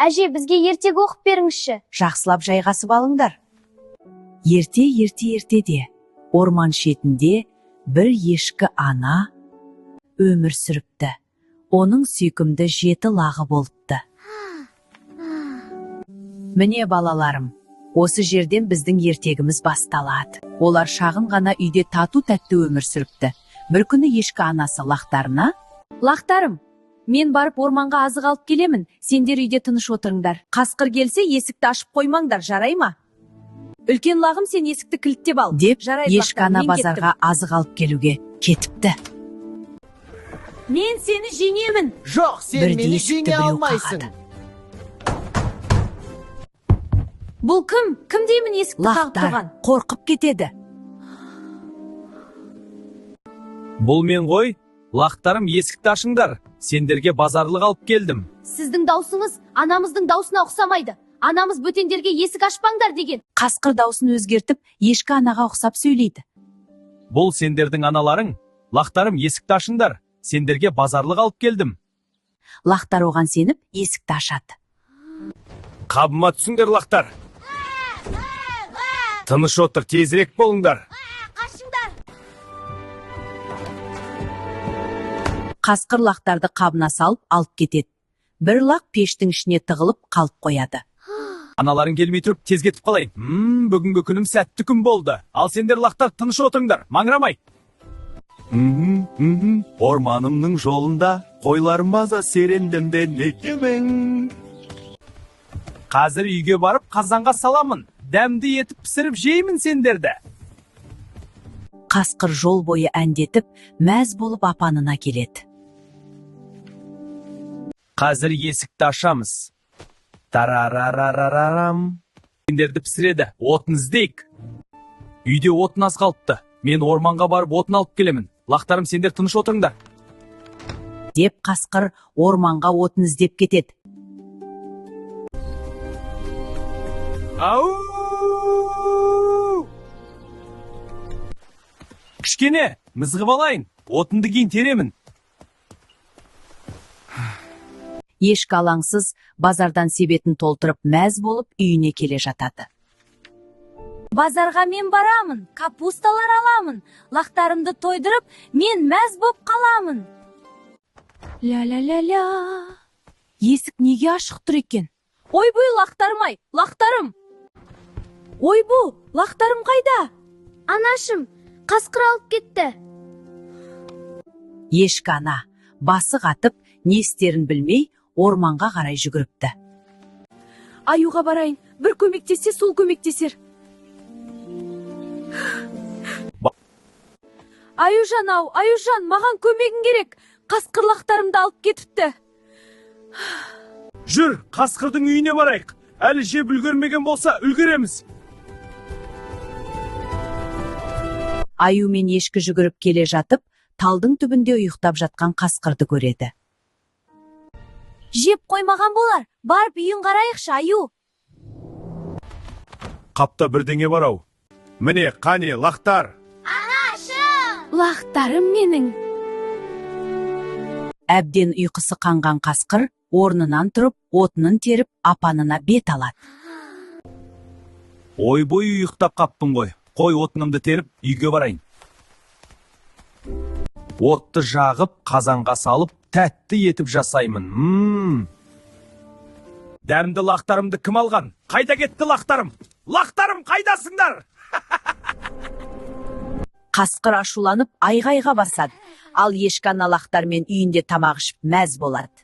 Әже, бізге ертегі оқып беріңізші. Жақсылап жайғасып алыңдар. Ерте, ерте, ертеде орман шетінде бір ешкі ана өмір сүріпті. Оның сүйкімді жеті лағы болыпты. Міне, балаларым, осы жерден біздің ертегіміз басталады. Олар шағын ғана үйде тату тәтті өмір сүріпті. Бір күні ешкі анасы лақтарына: «Лақтарым, мен барып орманға азық алып келемін, сендер үйде тыныш отырыңдар. Қасқыр келсе, есікті ашып қоймаңдар, жарай ма? Үлкен лағым, сен есікті кілттеп ал», – деп. Жарайды, Ешкі лақтарым, ана мен базарға азық алып келуге кетіпті. Мен сені жеңемін. Жоқ, сен Бірде мені есікті жеңе біреу алмайсың. қағады. Бұл кім? Кім деймін есікті қағып Лақтар тұрған? қорқып кетеді. Бұл мен ғой. Лақтарым, есікті ашыңдар. Сендерге базарлық алып келдім. Сіздің даусыңыз анамыздың даусына ұқсамайды. Анамыз бөтендерге есік ашпаңдар деген. Қасқыр даусын өзгертіп, ешкі анаға ұқсап сөйлейді. Бұл сендердің аналарың. Лақтарым, есікті ашыңдар. Сендерге базарлық алып келдім. Лақтар оған сеніп, есікті ашады. Қабыма түсіңдер, лақтар. Тыныш отыр, тезірек болыңдар. Қашыңдар! Қасқыр лақтарды қабына салып алып кетеді. Бір лақ пештің ішіне тығылып қалып қояды. Аналарың келмей тұрып, тез кетіп қалайын. Бүгінгі күнім сәтті күн болды. Ал сендер, лақтар, тыныш отырыңдар, маңырамай. Орманымның жолында қойларым маза серендімде некемін. Қазір үйге барып қазанға саламын. Дәмді етіп пісіріп жеймін сендерді. Қасқыр жол бойы әндетіп, мәз болып апанына келеді. Қазір есікті ашамыз. Тарарарарарам. Сендерді пісіреді. Отын іздейік. Үйде отын аз қалыпты. Мен орманға барып отын алып келемін. Лақтарым, сендер тыныш отырыңдар. Деп қасқыр орманға отын іздеп кетеді. Ау! Кішкене, мызғып алайын. Отынды кейін теремін. Ешкі алаңсыз базардан себетін толтырып, мәз болып үйіне келе жатады. Базарға мен барамын, капусталар аламын. Лақтарымды тойдырып, мен мәз боп қаламын. Ля-ля-ля-ля. Есік неге ашық тұр екен? Ойбүй, лақтарым ай, лақтарым. Ойбу, лақтарым қайда? Анашым, қасқыр алып кетті. Ешкі ана басы қатып, не істерін білмей, орманға қарай жүгіріпті. Аюға барайын, бір көмектессе, сол көмектесер. Аюжан ау, Аюжан, маған көмегің керек. Қасқыр лақтарымды алып кетіпті. Жүр, қасқырдың үйіне барайық. Әлі жеп үлгермеген болса, үлгереміз. Аю мен ешкі жүгіріп келе жатып, талдың түбінде ұйықтап жатқан қасқырды көреді. Жеп қоймаған болар. Барып үйін қарайықшы, аю. Қапта бірдеңе бар ау. Міне, қане, лақтар. Лақтарым менің. Әбден ұйқысы қанған қасқыр орнынан тұрып, отынын теріп, апанына бет алады. Ойбой, ұйықтап қаппын ғой. Қой, отынымды теріп, үйге барайын. Отты жағып, қазанға салып, тәтті етіп жасаймын. Дәмді лақтарымды кім алған? Қайда кетті лақтарым? Лақтарым, қайдасыңдар? Қасқыр ашуланып айғайға басады. Ал ешкі ана лақтармен үйінде тамақ ішіп мәз болады.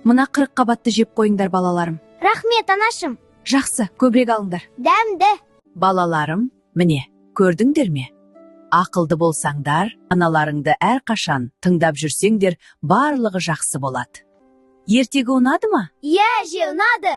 Мына 40 қабатты жеп қойыңдар, балаларым. Рахмет, анашым. Жақсы, көбірек алыңдар. Дәмді. Балаларым, міне, көрдіңдер ме? Ақылды болсаңдар, аналарыңды әрқашан тыңдап жүрсеңдер, барлығы жақсы болады. Ертегі ұнады ма? Иә, әже, ұнады.